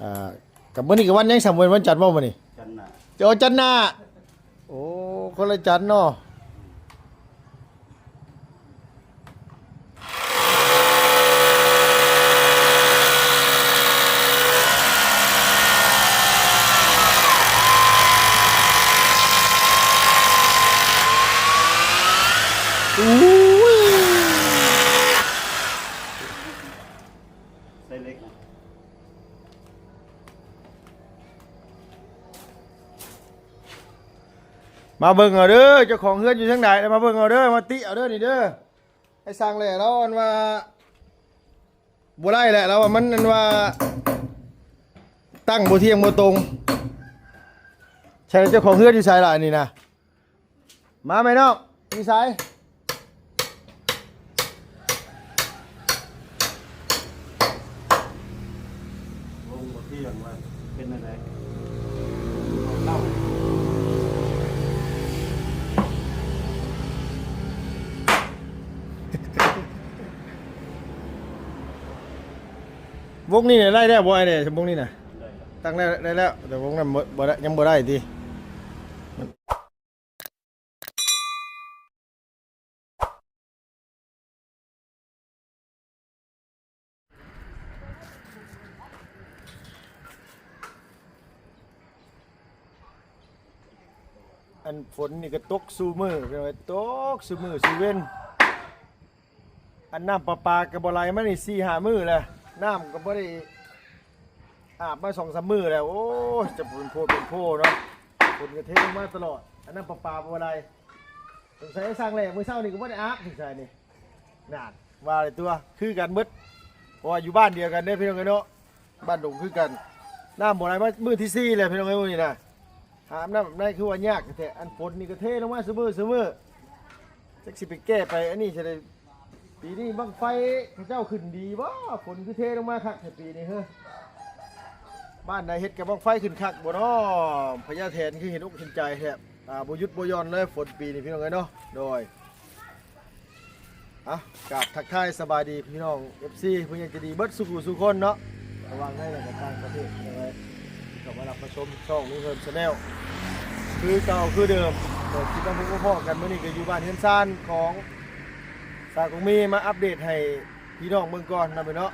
ອ່າ ກັບມື້ນີ້ກໍວັນຫຍັງ ສາມວັນ ວັນຈັນບໍ່ມື້ນີ້? ຈັນໜ້າ ເຈົ້າ ຈັນໜ້າ. ໂອ້ ຄົນລະຈັນເນາະ. ມາເບິ່ງເອົາເດີ ເຈົ້າຂອງເຮືອນຢູ່ທາງໃດ ມາເບິ່ງເອົາເດີ ມາຕິເອົາເດີນີ້ເດີ. ໄອ້ຊ່າງແຫຼະ ລາວອັນວ່າບໍ່ໄດ້ແຫຼະ ລາວວ່າມັນອັນວ່າຕັ້ງບໍ່ທ່ຽງບໍ່ຕົງ. ໃຊ່ ເຈົ້າຂອງເຮືອນຢູ່ໃສລະອັນນີ້ນະ? ມາແມ່ນ້ອງ ຢູ່ໃສ? ວົງບໍ່ທ່ຽງວ່າເປັນແນວໃດ? ເອົາ ວົງນີ້ໄດ້ແລ້ວບໍ່ ໄອ້ແດ່? ວົງນີ້ນະ ໄດ້ແລ້ວ ຕັ້ງໄດ້ ໄດ້ແລ້ວ ແຕ່ວົງນັ້ນບໍ່ ບໍ່ໄດ້ ຍັງບໍ່ໄດ້ຕິ? ອັນຝົນນີ້ກໍຕົກສູ່ມື້ ພີ່ນ້ອງເອີຍ ຕົກສູ່ມື້ສູ່ເວັນ. ອັນນ້ຳປະປາກໍບໍ່ໄຫຼມານີ້ສີ່ຫ້າມື້ແລ້ວ ນ້ຳກໍບໍ່ໄດ້ອາບມາສອງສາມມື້ແລ້ວ. ໂອ້ຍ ຈະເປັນໂພເປັນໂພເນາະ ຝົນກໍເທລົງມາຕະຫຼອດ ອັນນ້ຳປະປາບໍ່ໄຫຼ. ສົງໄສຊ່າງແຫຼະ ມື້ເຊົ້ານີ້ກໍບໍ່ໄດ້ອາບສົງໄສນີ້. ນັ້ນ ວ່າແລ້ວຕົວະ ຄືກັນເບິດ ເພາະວ່າຢູ່ບ້ານດຽວກັນເດ້ ພີ່ນ້ອງເອີຍເນາະ ບ້ານດົງຄືກັນ. ນ້ຳບໍ່ໄຫຼມາມື້ທີສີ່ແລ້ວ ພີ່ນ້ອງເອີຍ ມື້ນີ້ນະ ອາບນ້ຳອາບໃນຄືວ່າຍາກແທ້. ອັນຝົນນີ້ກໍເທລົງມາຊຸມື້ຊຸມື້ ຈັກຊິໄປແກ້ໄປອັນນີ້ຈັ່ງໃດ. ປີນີ້ບັ້ງໄຟເຂົາເຈົ້າຂຶ້ນດີບໍ່? ຝົນຄືເທລົງມາຄັກແທ້ປີນີ້ເຮີ. ບ້ານໃດເຮັດກັບບັ້ງໄຟຂຶ້ນຄັກບໍ່ນໍ? ພະຍາແຖນຄືເຫັນອົກເຫັນໃຈແທ້ ອ່າ ບໍ່ຢຸດບໍ່ຢ່ອນເລີຍຝົນປີນີ້ ພີ່ນ້ອງເອີຍເນາະ. ໂດຍ ເອົາ ກາບທັກທາຍສະບາຍດີພີ່ນ້ອງເອັຟຊີ ຜູ້ໃຫຍ່ໃຈດີເບິດສູ່ຜູ້ສູ່ຄົນເນາະ ລະຫວ່າງໃນ ແລະ ກໍຕ່າງປະເທດ ພີ່ນ້ອງເອີຍ ທີ່ເຂົ້າມາຮັບມາຊົມຊ່ອງລຸງເຮີນແຊນແນວ ຄືເກົ່າຄືເດີມ. ກໍຄິດວ່າພົບພໍ້ກັນ ມື້ນີ້ກໍຢູ່ບ້ານເຮືອນຊານຂອງ ສາວກົງມີ ມາອັບເດດໃຫ້ພີ່ນ້ອງເບິ່ງກ່ອນເນາະ ເນາະ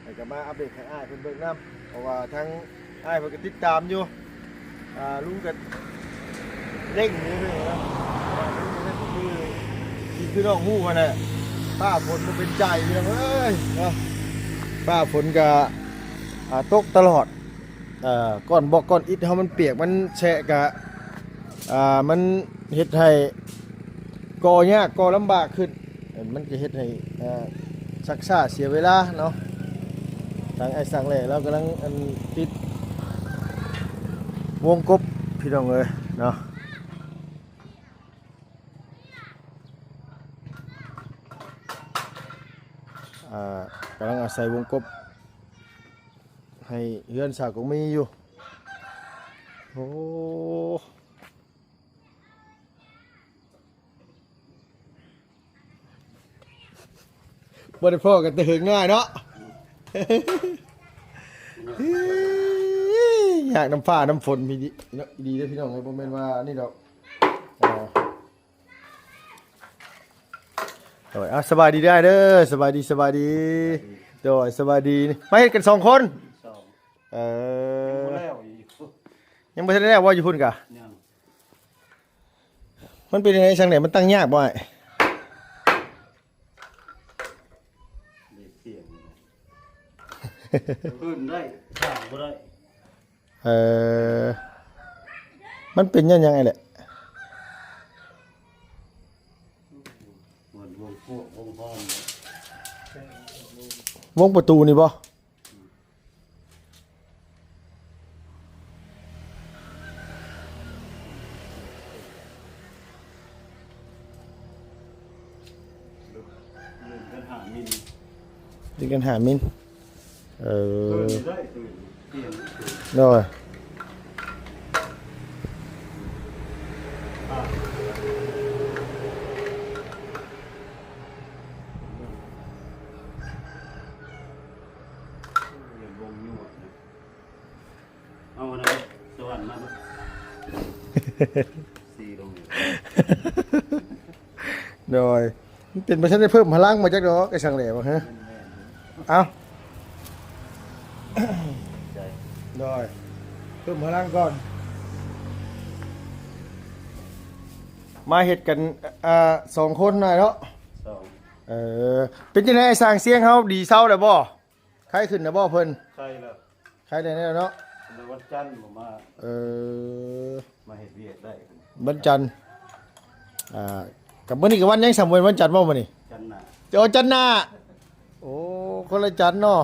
ແລ້ວກໍມາອັບເດດໃຫ້ອ້າຍເພິ່ນເບິ່ງນຳ ເພາະວ່າທາງອ້າຍເພິ່ນກໍຕິດຕາມຢູ່. ອ່າ ລຸງກໍເລັ່ງຢູ່ເນາະ ເພາະວ່າລຸງກໍຄື ທີ່ຄືນ້ອງຮູ້ຫັ້ນແຫຼະ ຟ້າຝົນບໍ່ເປັນໃຈ ພີ່ນ້ອງເອີຍເນາະ. ຟ້າຝົນກໍ ອ່າ ຕົກຕະຫຼອດ ເອີ ກ້ອນບອກກ້ອນອິດເຮົາມັນປຽກມັນແຊະກະ ອ່າ ມັນເຮັດໃຫ້ກໍ່ຍາກກໍ່ລຳບາກຂຶ້ນ ມັນຈະເຮັດໃຫ້ ເອີ ຊັກຊ້າເສຍເວລາເນາະ. ທາງອ້າຍຊ່າງແຫຼະລາວກຳລັງ ອັນ ຕິດວົງກົບ ພີ່ນ້ອງເອີຍເນາະ. ອ່າ ກຳລັງອາໄສວົງກົບ ໃຫ້ເຮືອນສາວກົງມີຢູ່. ໂອ້ ບໍ່ໄດ້ພໍ້ກັນແຕ່ເຫິງນ້ອຍເນາະ. ຍາກນຳຟ້ານຳຝົນ ມີດີເນາະ ດີເດີພີ່ນ້ອງເອີຍ ບໍ່ແມ່ນວ່ານີ້ດອກ. ໂດຍ ອ່າ ສະບາຍດີເດີ ສະບາຍດີ ສະບາຍດີ. ໂດຍ ສະບາຍດີ. ມາເຮັດກັນສອງຄົນ? ສອງ. ເອີ ຍັງບໍ່ແລ້ວອີກ ຍັງບໍ່ທັນໄດ້ແລ້ວບໍ່ ຢູ່ພຸ້ນກະ? ຍັງ. ມັນເປັນຈັ່ງໃດ ຊ່າງໃດ ມັນຕັ້ງຍາກບໍ່ອ້າຍ? ເລັກປ່ຽນ ຂຶ້ນໄດ້ ຂ້າມບໍ່ໄດ້. ເອີ ມັນເປັນຍ້ອນຫຍັງອ້າຍແຫຼະ? ມັນວົງພວກວົງຫ້ອງ ວົງປະຕູນີ້ບໍ່? ລື່ນກັນຫ້າມິນ ລື່ນກັນຫ້າມິນ. ເອີ ໂດຍ. ວງຍວດນະ. ສີ່ລົງຢູ່ ໂດຍ ມັນເປັນ ບໍ່ທັນໄດ້ເພີ່ມພະລັງມາຈັກດອກ ໄອ້ສັງແຫຼວະ ຮະ ເອົ້າ ໂດຍ ເພີ່ມພະລັງກ່ອນ ມາເຮັດກັນ ອ່າ ສອງຄົນນະເນາະ ສອງ ເອີ ເປັນຈັ່ງໃດ ຊ່າງຊຽງເຮົາດີເຊົາແລ້ວບໍ່? ໄຂ້ຂຶ້ນແລ້ວບໍ່ເພິ່ນ? ໄຂ້ແລ້ວ ໄຂ້ແລ້ວເນາະ ແຕ່ວັນຈັນບໍ່ມາ ເອີ ມາເຮັດວຽກໄດ້ ວັນຈັນ ອ່າ ກັບມື້ນີ້ກໍວັນຫຍັງ ສຳເວັນວັນຈັນບໍ່ມື້ນີ້? ຈັນໜ້າ ເຈົ້າ ຈັນໜ້າ ໂອ້ ຄົນລະຈັນເນາະ.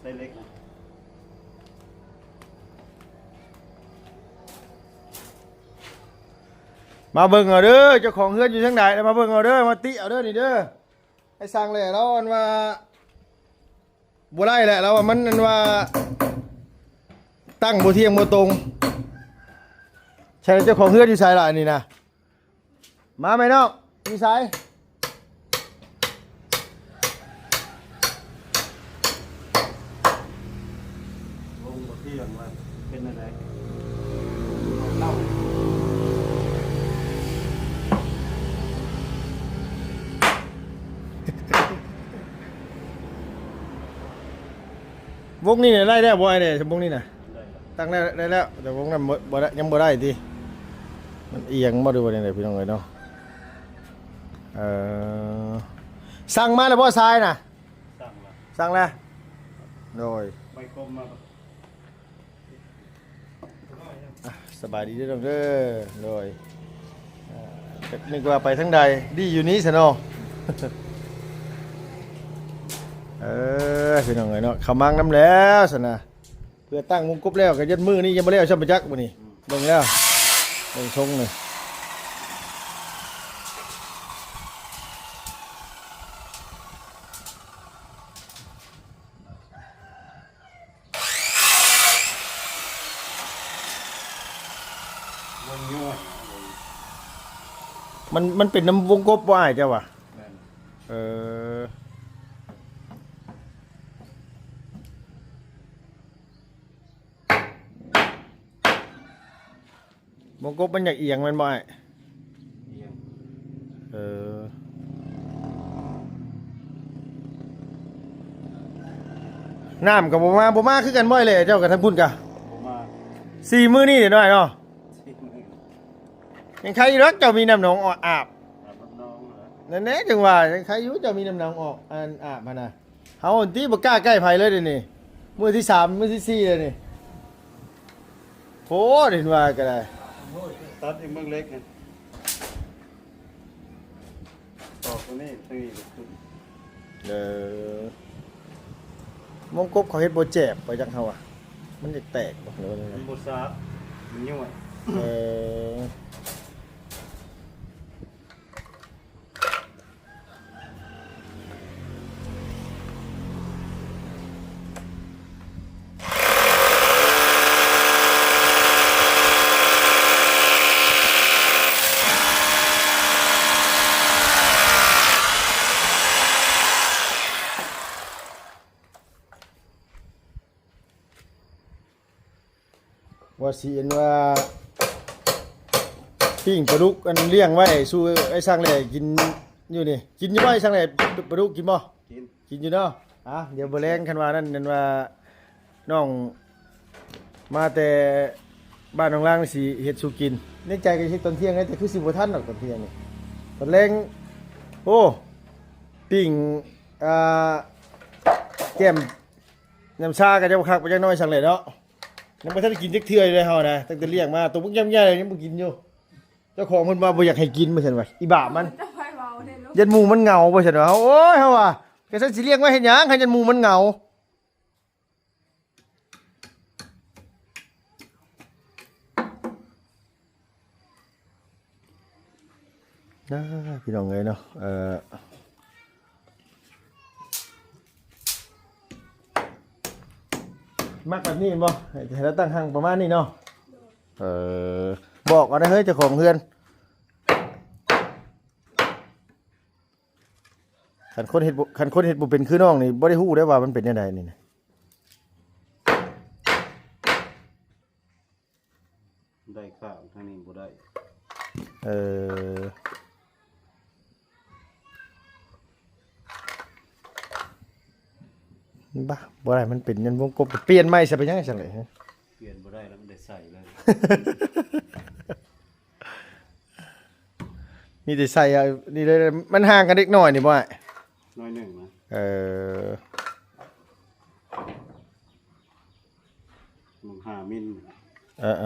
ໃສ່ເຫຼັກນະ ມາເບິ່ງເອົາເດີ ເຈົ້າຂອງເຮືອນຢູ່ທາງໃດ ມາເບິ່ງເອົາເດີ ມາຕິເອົາເດີນີ້ເດີ. ໄອ້ຊ່າງແຫຼະ ລາວອັນວ່າບໍ່ໄດ້ແຫຼະ ລາວວ່າມັນອັນວ່າຕັ້ງບໍ່ທ່ຽງບໍ່ຕົງ. ໃຊ່ ເຈົ້າຂອງເຮືອນຢູ່ໃສລະອັນນີ້ນະ? ມາແມ່ນ້ອງ ຢູ່ໃສ? ລົງບໍ່ທ່ຽງວ່າເປັນແນວໃດ? ເອົາ ວົງນີ້ໄດ້ແລ້ວບໍ່ອ້າຍເດ້? ວົງນີ້ນະ ໄດ້ແລ້ວ ຕັ້ງໄດ້ ໄດ້ແລ້ວ ແຕ່ວົງນັ້ນບໍ່ ບໍ່ໄດ້ ຍັງບໍ່ໄດ້ຕິ ມັນອຽງບໍ່ ຫຼືວ່າແນວໃດ ພີ່ນ້ອງເອີຍເນາະ. ເອີ ສັ່ງມາແລ້ວບໍ່ຊາຍນະ? ສັ່ງແລ້ວ ສັ່ງແລ້ວ ໂດຍ ໄມຄົມມາ ອ່ະ ສະບາຍດີເດີນ້ອງເດີ ໂດຍ ອ່າ ຈັກນຶກວ່າໄປທາງໃດ ດີຢູ່ນີ້ຊະເນາະ. ເອີ ພີ່ນ້ອງເອີຍເນາະ ເຂົ້າມັງນຳແລ້ວຊັ້ນນະ ເພື່ອຕັ້ງວົງກົບແລ້ວ ກໍຢັນມື້ນີ້ຍັງບໍ່ແລ້ວຊ້ຳປະຈັກມື້ນີ້ ເບິ່ງແລ້ວ ເບິ່ງຊົງນີ້. ມັນ ມັນເປັນນຳວົງກົບບໍ່ອ້າຍເຈົ້າວ່າ? ແມ່ນ ເອີ ວົງກົບມັນຢາກອຽງແມ່ນບໍ່ອ້າຍ? ອຽງ ເອີ ນ້ຳກໍບໍ່ມາ ບໍ່ມາຄືກັນບໍ່ອ້າຍແຫຼະ ເຈົ້າກັບທາງພຸ້ນກະ ບໍ່ມາ ສີ່ມື້ນີ້ເດນ້ອຍເນາະ ສີ່ມື້ ຍັງໄຄຢູ່ດອກ ເຈົ້າມີນ້ຳໜອງອອກອາບ ອາບນ້ຳໜອງແຫຼະ ນັ້ນແຫຼະ ຈັ່ງວ່າຍັງໄຄຢູ່ ເຈົ້າມີນ້ຳໜອງອອກ ອັນອາບຫັ້ນນະ. ເຮົາຫັ້ນຕິ ບໍ່ກ້າໃກ້ໃຜເລີຍເດນີ້ ມື້ທີສາມ ມື້ທີສີ່ແລ້ວນີ້ ໂພດ ເຫັນວ່າກໍໄດ້ ຕັດອີກເບິ່ງເຫຼັກນີ້ ຕອກຕົງນີ້ ຕົງນີ້ ເອີ ວົງກົບເຂົາເຮັດບໍ່ແຈບ ໄປຈັກເຮົາວ່າ ມັນຈະແຕກບໍ່ ຫຼືວ່າແນວໃດ? ມັນບໍ່ສາບ ມັນຍ້ວຍ ເອີ. ວ່າຊິອັນວ່າ ປີ້ງປາດຸກອັນລ້ຽງໄວ້ສູ່ໄອ້ຊ່າງແຫຼະກິນຢູ່ນີ້ ກິນຢູ່ບໍ່ໄອ້ຊ່າງແຫຼະ? ປາດຸກກິນບໍ່? ກິນ ກິນຢູ່ເນາະ. ອ່າ ດຽວມື້ແລງຄັນວ່ານັ້ນ ນັ້ນວ່ານ້ອງມາແຕ່ບ້ານນ້ອງລາງຊິເຮັດສູ່ກິນ ໃນໃຈກໍເຮັດຕອນທ່ຽງ ແຕ່ຄືຊິບໍ່ທັນດອກຕອນທ່ຽງນີ້ ຕອນແລງ ໂອ້ ປີ້ງ ອ່າ ແກ້ມ ນ້ຳຊາກໍຈະບໍ່ຄັກປານຈັກໜ້ອຍຊ່າງແຫຼະເນາະ. ຍັງບໍ່ທັນໄດ້ກິນຈັກເທື່ອຢູ່ເດ້ເຮົານະ ຕັ້ງແຕ່ລ້ຽງມາ ໂຕບັກຍຳໃຫຍ່ຍັງບໍ່ກິນຢູ່. ເຈົ້າຂອງເພິ່ນວ່າບໍ່ຢາກໃຫ້ກິນ ວ່າຊັ້ນວ່າ ອີບາບມັນ ຢ້ານໝູມັນເຫງົາ ວ່າຊັ້ນວ່າ. ໂອ້ຍ ເຮົາວ່າ ກະຊັ້ນຊິລ້ຽງໄວ້ເຮັດຫຍັງ ຄັນຢ້ານໝູມັນເຫງົາ. ນາ ພີ່ນ້ອງເອີຍເນາະ ເອີ ເ ມັກແບບນີ້ແມ່ນບໍ່? ໃຫ້ລາວຕັ້ງຮັ່ງປະມານນີ້ເນາະ. ເອີ ບອກເອົາເດີເຮີ້ຍ ເຈົ້າຂອງເຮືອນ. ຄັນຄົນເຮັດບໍ່ ຄັນຄົນເຮັດບໍ່ເປັນຄືນ້ອງນີ້ ບໍ່ໄດ້ຮູ້ເດ້ວ່າມັນເປັນແນວໃດນີ້ນະ. ໄດ້ຂ້າງທາງນີ້ບໍ່ໄດ້. ເອີ ບາ ບໍ່ໄດ້ ມັນເປັນຍັນວົງກົບ. ປ່ຽນໃໝ່ຊະ ເປັນຫຍັງຊັ້ນເລີຍ? ປ່ຽນບໍ່ໄດ້ແລ້ວ ມັນໄດ້ໃສ່ເລີຍ. ມີແຕ່ໃສ່ ເອົາ ນີ້ເລີຍ. ມັນຫ່າງກັນເລັກນ້ອຍນີ້ບໍ່ອ້າຍ? ໜ້ອຍໜຶ່ງນະ. ເອີ ມັນຫ້າມິນ. ເອີໆໆ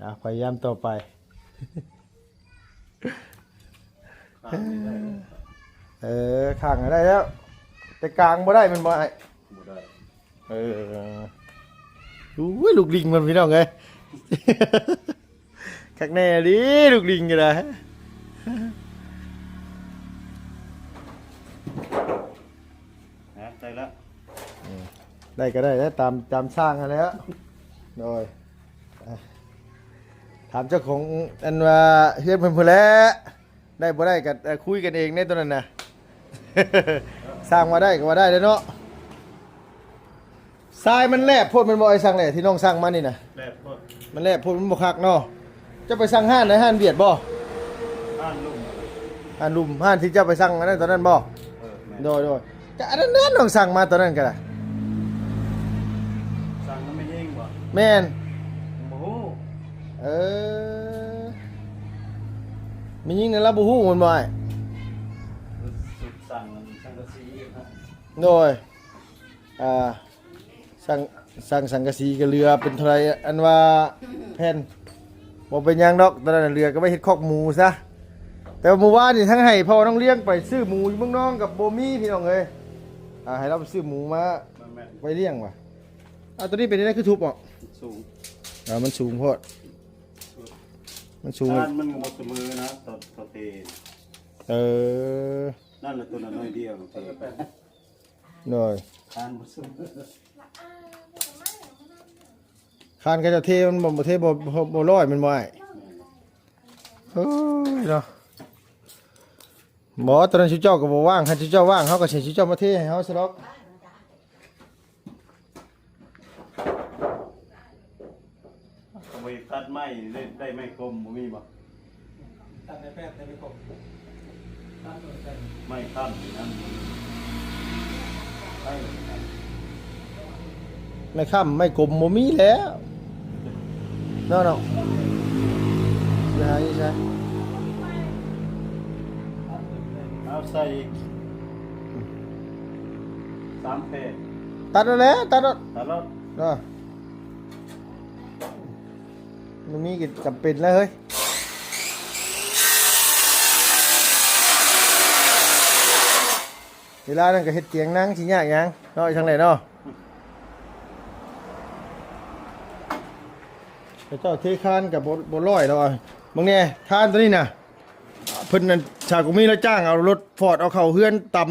ອ່ະ ພະຍາຍາມຕໍ່ໄປ. ຂ້າງນີ້ໄດ້ແລ້ວ. ເອີ ຂ້າງໄດ້ແລ້ວ ແຕ່ກາງບໍ່ໄດ້ແມ່ນບໍ່ອ້າຍ? ບໍ່ໄດ້. ເອີ ໂອ້ຍ ລູກລິງມັນ ພີ່ນ້ອງເອີຍ. ຄັກແນ່ອີ່ຫຼີລູກລິງກໍໄດ້. ນະ ໄດ້ລະ. ອືມ ໄດ້ກໍໄດ້ແລ້ວ ຕາມ ຕາມຊ່າງຫັ້ນແຫຼະ. ໂດຍ ອ່ະ ຖາມເຈົ້າຂອງ ອັນວ່າເຮືອນເພິ່ນພຸ້ນແຫຼະ. ໄດ້ບໍ່ໄດ້ກໍ ເອີ ຄຸຍກັນເອງເດ້ ໂຕນັ້ນນະ. ຊ່າງວ່າໄດ້ກໍວ່າໄດ້ແຫຼະເນາະ. ຊາຍມັນແຫຼບໂພດແມ່ນບໍ່ ໄອ້ຊ່າງແຫຼະ ທີ່ນ້ອງສັ່ງມານີ້ນະ? ແຫຼບໂພດ. ມັນແຫຼບໂພດ ມັນບໍ່ຄັກເນາະ. ເຈົ້າໄປສັ່ງຮ້ານໃດ? ຮ້ານຫວຽດບໍ່? ຮ້ານລຸ່ມ. ຮ້ານລຸ່ມ ຮ້ານທີ່ເຈົ້າໄປສັ່ງອັນນັ້ນຕອນນັ້ນບໍ່? ເອີ ແມ່ນ. ໂດຍໆ ກະອັນນັ້ນແຫຼະ ນ້ອງສັ່ງມາຕອນນັ້ນກະໄດ້. ສັ່ງນຳແມ່ຍິງບໍ່? ແມ່ນ. ບໍ່ຮູ້. ເອີ ແມ່ຍິງນັ້ນລາວບໍ່ຮູ້ແມ່ນບໍ່ອ້າຍ? ສັ່ງສັງກະສີ. ໂດຍ ອ່າ ສັ່ງ ສັ່ງສັງກະສີກໍເຫຼືອເປັນເທົ່າໃດ ອັນວ່າແຜ່ນ? ບໍ່ເປັນຫຍັງດອກ ຕອນນັ້ນເຫຼືອກໍໄວ້ເຮັດຄອກໝູຊະ. ແຕ່ວ່າມື້ວານນີ້ທັງໃຫ້ພໍ່ນ້ອງລ້ຽງໄປຊື້ໝູຢູ່ເມືອງນອງກໍບໍ່ມີ ພີ່ນ້ອງເອີຍ. ອ່າ ໃຫ້ລາວໄປຊື້ໝູມາ ມາແມ່ນ ໄວ້ລ້ຽງວ່າ. ອ່າ ຕົວນີ້ເປັນແນວໃດຄືທຸບອອກ? ສູງ. ອ່າ ມັນສູງໂພດ. ມັນສູງ. ຄານມັນບໍ່ສະເໝີນະ ຕໍ່ ຕໍ່ເທ. ເອີ ນັ້ນແຫຼະ ຕົວນັ້ນໜ້ອຍດຽວ. ໂດຍ ຄານບໍ່ສະເໝີ. ຄານເຂົາເຈົ້າເທມັນບໍ່ ບໍ່ເທ ບໍ່ ບໍ່ ບໍ່ຮ້ອຍແມ່ນບໍ່ອ້າຍ? ໂອ້ຍເນາະ. ບໍ່ ຕອນນັ້ນຊຸເຈົ້າກໍບໍ່ວ່າງ ຄັນຊຸເຈົ້າວ່າງ ເຮົາກໍຊິໃຫ້ຊຸເຈົ້າມາເທໃຫ້ເຮົາຊະດອກ. ເອົາໄປຕັດໄມ້ ໄດ້ ໄດ້ໄມ້ກົມບໍ່ມີບໍ່? ຕັດໄດ້ແປດ ໄດ້ໄມ້ກົມ ຕັດໂດຍແປດ ໄມ້ຄ້ຳນີ້ນະ ໄມ້ຄ້ຳ ໄມ້ຄ້ຳ ໄມ້ກົມບໍ່ມີແລ້ວ ເນາະ ເນາະ ຊິຫາຢູ່ໃສ? ເອົາໃສ່ອີກ ສາມແຜ່ນ ຕັດເອົາແຫຼະ ຕັດເອົາ ຕັດເອົາ ເນາະ. ມັນມີກໍຈຳເປັນແລ້ວເຮີ້ຍ ເວລານັ້ນກໍເຮັດຕຽງນັ່ງ ຊິຍາກຫຍັງເນາະ ຈັ່ງໃດເນາະ. ເຂົາເຈົ້າເທຄານກໍບໍ່ ບໍ່ຮ້ອຍດອກ ເບິ່ງແດ່ ຄານຕົວນີ້ນະ ເພິ່ນນັ້ນ ຊາວກະມີລາວຈ້າງເອົາລົດຟອດເອົາເຂົ້າເຮືອນ ຕຳ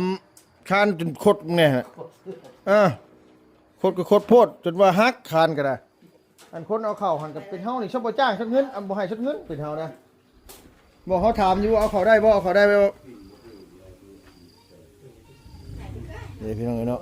ຄານຈົນຄົດແດ່ ເອີ ຄົດກໍຄົດໂພດ ຈົນວ່າຫັກຄານກໍໄດ້. ອັນຄົນເອົາເຂົ້າຫັ້ນກໍເປັນເຮົານີ້ ຊອບບໍ່ຈ້າງສັກເງິນ ອັນບໍ່ໃຫ້ສັກເງິນ ເປັນເຮົານະ. ບໍ່ ເຮົາຖາມຢູ່ ເອົາເຂົ້າໄດ້ບໍ່ ເອົາເຂົ້າໄດ້ບໍ່ ນີ້ພີ່ນ້ອງເອີຍເນາະ.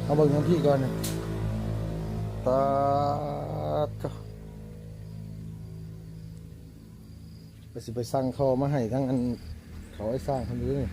ເອົາເບິ່ງທາງພີ້ກ່ອນ ຕາດໂທ້ ກໍຊິໄປສັ່ງເຂົ້າມາໃຫ້ທາງອັນ ເຂົາໄອ້ສ້າງເພິ່ນຢູ່ນີ້.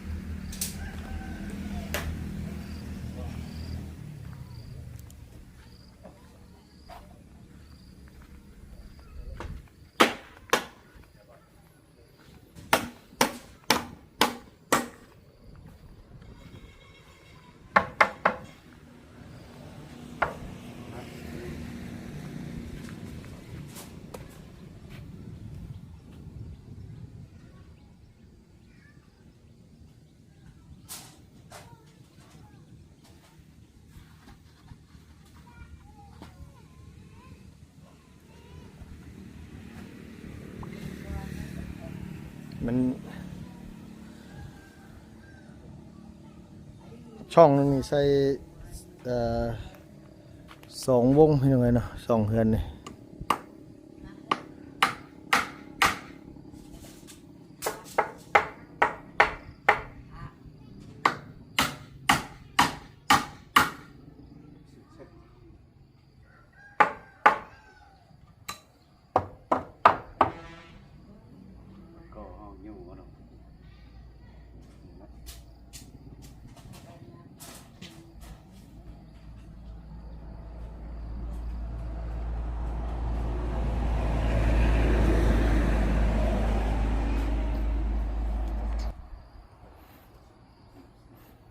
ມັນ ຊ່ອງໜຶ່ງນີ້ໃສ່ ເອີ ສອງວົງ ພີ່ນ້ອງເອີຍເນາະ ສອງເຮືອນນີ້. ກໍເຮົາຢູ່ເນາະ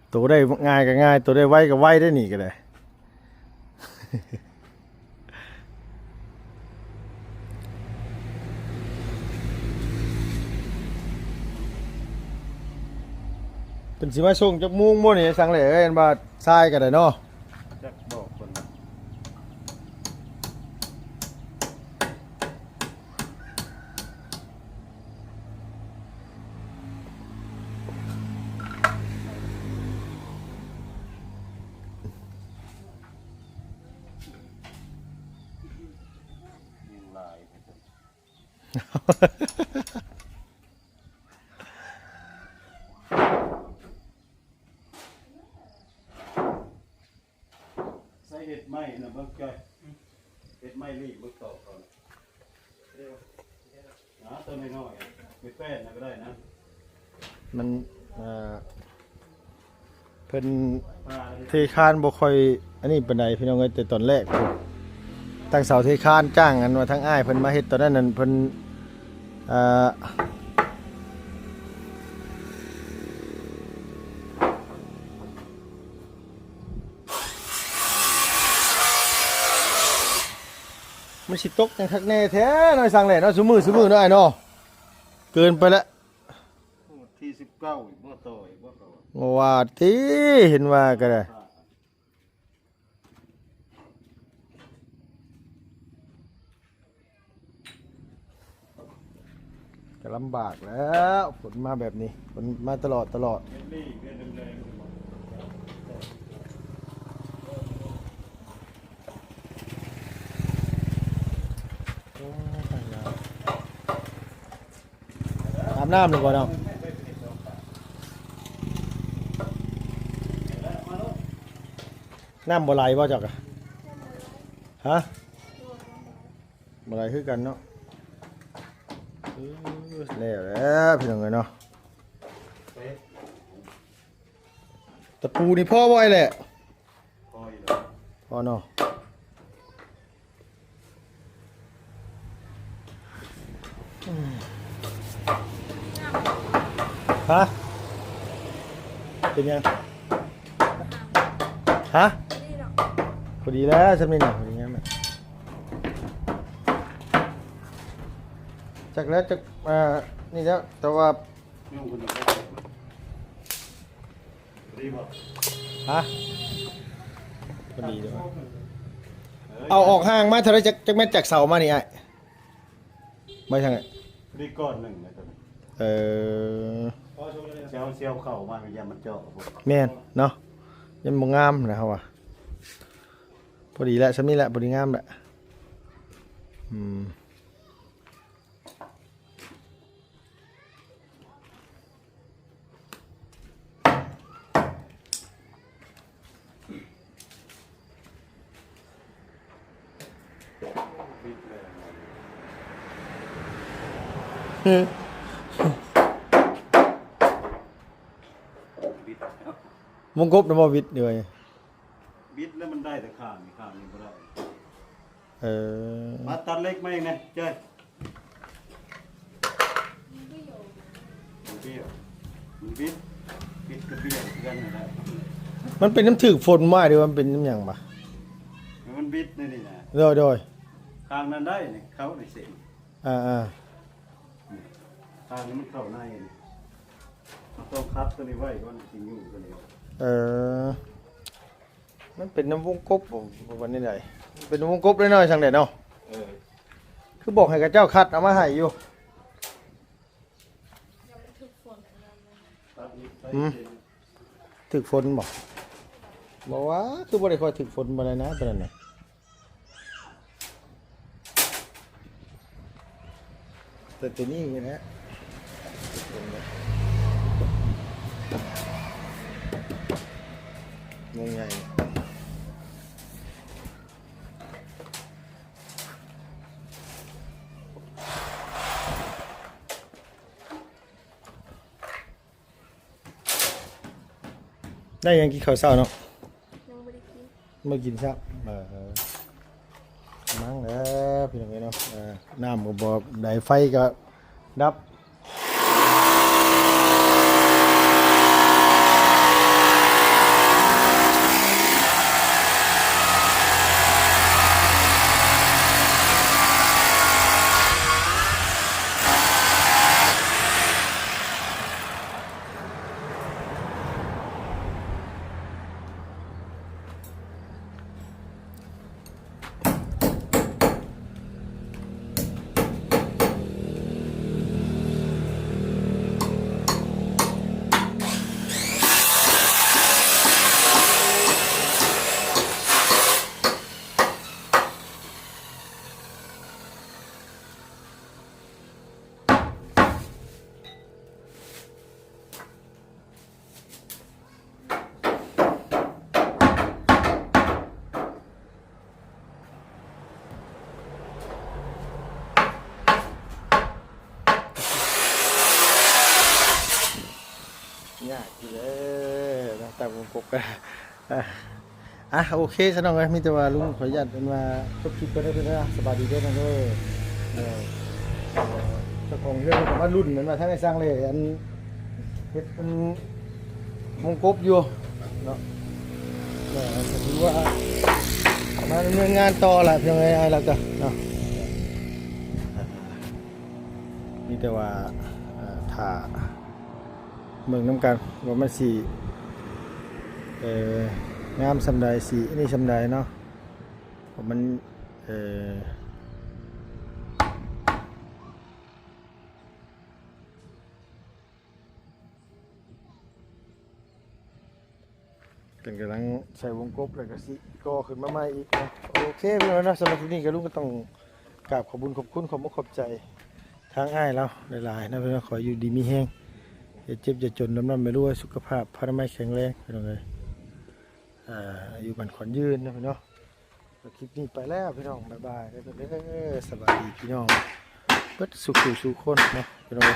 ໂຕໄດ້ງ່າຍກໍງ່າຍ ໂຕໄດ້ໄວກໍໄວເດ້ ນີ້ກໍໄດ້. ເພິ່ນຊິມາສົ່ງຈັກໂມງບໍ່ນີ້ ຊ່າງແຫຼະເອີຍ ອັນວ່າຊາຍກໍໄດ້ເນາະ ຈັກບອກເພິ່ນ. ໃສ່ເຮັດໄມ້ນະເບິ່ງຈ້ອຍ ເຮັດໄມ້ລີບເບິ່ງຕອກກ່ອນ ນະ ຕົວນ້ອຍໆ ໄມ້ແປ້ນນະກໍໄດ້ນະ. ມັນ ເອີ ເພິ່ນເທຄານບໍ່ຄ່ອຍອັນນີ້ປານໃດ ພີ່ນ້ອງເອີຍ ແຕ່ຕອນແລກພຸ້ນ ຕັ້ງເສົາເທຄານ ຈ້າງອັນວ່າທາງອ້າຍເພິ່ນມາເຮັດຕອນນັ້ນນັ້ນ ເພິ່ນ ເອີ ມັນຊິຕົກຫຍັງຄັກແນ່ແທ້ເນາະ ຊ່າງແຫຼະເນາະ ຊຸມື້ ຊຸມື້ເນາະ ອ້າຍເນາະ ເກີນໄປແລ້ວ. ວັນທີສິບເກົ້າອີກບໍ່ ຕໍ່ອີກບໍ່ ກໍວ່າ ບໍ່ວ່າຕິ ເຫັນວ່າກໍໄດ້. ກໍລຳບາກແລ້ວ ຝົນມາແບບນີ້ ຝົນມາຕະຫຼອດ ຕະຫຼອດ. ໂອ້ ຕາຍແລ້ວ. ອາບນ້ຳແລ້ວບໍ່ນ້ອງ? ນ້ຳບໍ່ໄຫຼບໍ່ເຈົ້າກະ? ຮະ? ບໍ່ໄຫຼຄືກັນເນາະ. ເອີ ແລ້ວແຫຼະພີ່ນ້ອງເອີຍເນາະ. ຕະປູນີ້ພໍບໍ່ ອ້າຍແຫຼະ? ພໍຢູ່ດອກ ພໍເນາະ. ຮະ? ເປັນຫຍັງ? ຮະ? ພໍດີແລ້ວ ຊ່ຳນີ້ນະ ພໍດີງາມແລ້ວ. ຈັກແລ້ວ ຈັກ ອ່າ ນີ້ແລ້ວ ແຕ່ວ່າ ຍຸງເພິ່ນຢູ່ ພໍດີບໍ່? ຮະ? ພໍດີເດ້. ເອີ ເອົາອອກຫ່າງມາເທົ່າໃດ? ຈັກ ຈັກແມັດ ຈາກເສົາມານີ້ອ້າຍ? ໄວ້ທາງໃດ? ພໍດີກ້ອນໜຶ່ງນະ ຕົວນີ້. ເອີ ຊິເອົາ ຊິເອົາເຂົ້າມາ ມັນຢ້ານມັນເຈາະ. ແມ່ນເນາະ ຍັງບໍ່ງາມນະ ເຮົາວ່າ. ພໍດີແຫຼະ ຊ່ຳນີ້ແຫຼະ ພໍດີງາມແຫຼະ. ອືມ. ເ ບິດແລ້ວ ວົງກົບນະບໍ່ບິດເດ້. ບິດແລ້ວມັນໄດ້ແຕ່ຂ້າງນີ້ ຂ້າງນີ້ບໍ່ໄດ້. ເອີ ມາຕັດເຫຼັກມາອີກແດ່ເຈ້ຍ. ມັນເບ້ຍວ ມັນບິດ ບິດກະເບ້ຍວຄືກັນຫັ້ນແຫຼະ. ມັນເປັນນຳຖືກຝົນບໍ່ ຫຼືວ່າມັນເປັນນຳຫຍັງບະ? ມັນບິດໃນນີ້ນະ. ໂດຍ ໂດຍ ຂ້າງນັ້ນໄດ້ນີ້ ເຂົ້າໃນເສັ້ນ. ອ່າໆ ນີ້ ຂ້າງນີ້ມັນເຂົ້າໃນນີ້ ເຮົາຕ້ອງຂັດຕົວນີ້ໄວ້ກ່ອນ ຊິຍູ້ຕົວນີ້ອອກ. ເອີ ມັນເປັນນຳວົງກົບບໍ່ ບໍ່ວ່າແນວໃດ? ເປັນວົງກົບນ້ອຍໆ ຈັ່ງໃດເນາະ? ເອີ ຄືບອກໃຫ້ເຂົາເຈົ້າຂັດເອົາມາໃຫ້ຢູ່. ຫືມ ຖືກຝົນບໍ່? ບໍ່ວ່າ ຄືບໍ່ໄດ້ຄ່ອຍຖືກຝົນປານໃດນະ ປານນັ້ນນະ. ແຕ່ຕົວນີ້ແຫຼະ ວງໃຫຍ່. ໄດ້ຫຍັງກິນເຂົ້າເຊົ້າເນາະ? ຍັງບໍ່ໄດ້ກິນ ບໍ່ກິນຊ້ຳ. ເອີ ມັງແລ້ວພີ່ນ້ອງເອີຍເນາະ. ເອີ ນ້ຳກໍບໍ່ໄດ້ ໄຟກໍດັບ. ຍາກຢູ່ເດ້ເນາະ ຕາມວົງກົບກະ ອ່າ ໂອເຄຊະນ້ອງເອີຍ ມີແຕ່ວ່າລຸງຂໍອະນຸຍາດເພິ່ນວ່າຈົບຄລິບກ່ອນເດີ ເພິ່ນວ່າສະບາຍດີເດີນ້ອງເດີ. ເອີ ເຈົ້າຂອງເຮືອນເພິ່ນກໍມາລຸ້ນແມ່ນວ່າທາງໄອ້ຊ່າງເລີຍ ອັນ ເຮັດ ອັນ ວົງກົບຢູ່ເນາະ. ເອີ ກໍຖືວ່າມາດຳເນີນງານຕໍ່ລະ ພີ່ນ້ອງເອີຍ ອ້າຍລາວກະເນາະ ມີແຕ່ວ່າ ເອີ ຖ້າ ເບິ່ງນຳກັນວ່າມັນຊິ ເອີ ງາມສ່ຳໃດ ຊິອັນນີ້ສ່ຳໃດເນາະ ເພາະມັນ ເອີ ເພິ່ນກຳລັງໃສ່ວົງກົບ ແລ້ວກໍຊິກໍ່ຂຶ້ນມາໃໝ່ອີກເນາະ. ໂອເຄ ພີ່ນ້ອງເນາະ ສຳລັບຄລິບນີ້ກໍລຸງກໍຕ້ອງກາບຂອບບຸນຂອບຄຸນ ຂອບອົກຂອບໃຈທາງອ້າຍລາວຫຼາຍໆເນາະພີ່ນ້ອງ. ຂໍໃຫ້ຢູ່ດີມີແຮງ ຢ່າເຈັບຢ່າຈົນ ລ່ຳໆລວຍໆ ສຸຂະພາບພະລານາໄມແຂງແຮງ ພີ່ນ້ອງເອີຍ. ອ່າ ອາຍຸໝັ້ນຂວັນຍືນເນາະພີ່ນ້ອງ. ຄລິບນີ້ໄປແລ້ວພີ່ນ້ອງ ບາຍບາຍເດີ ສະບາຍດີພີ່ນ້ອງເບິດສູ່ຜູ້ສູ່ຄົນເນາະພີ່ນ້ອງ.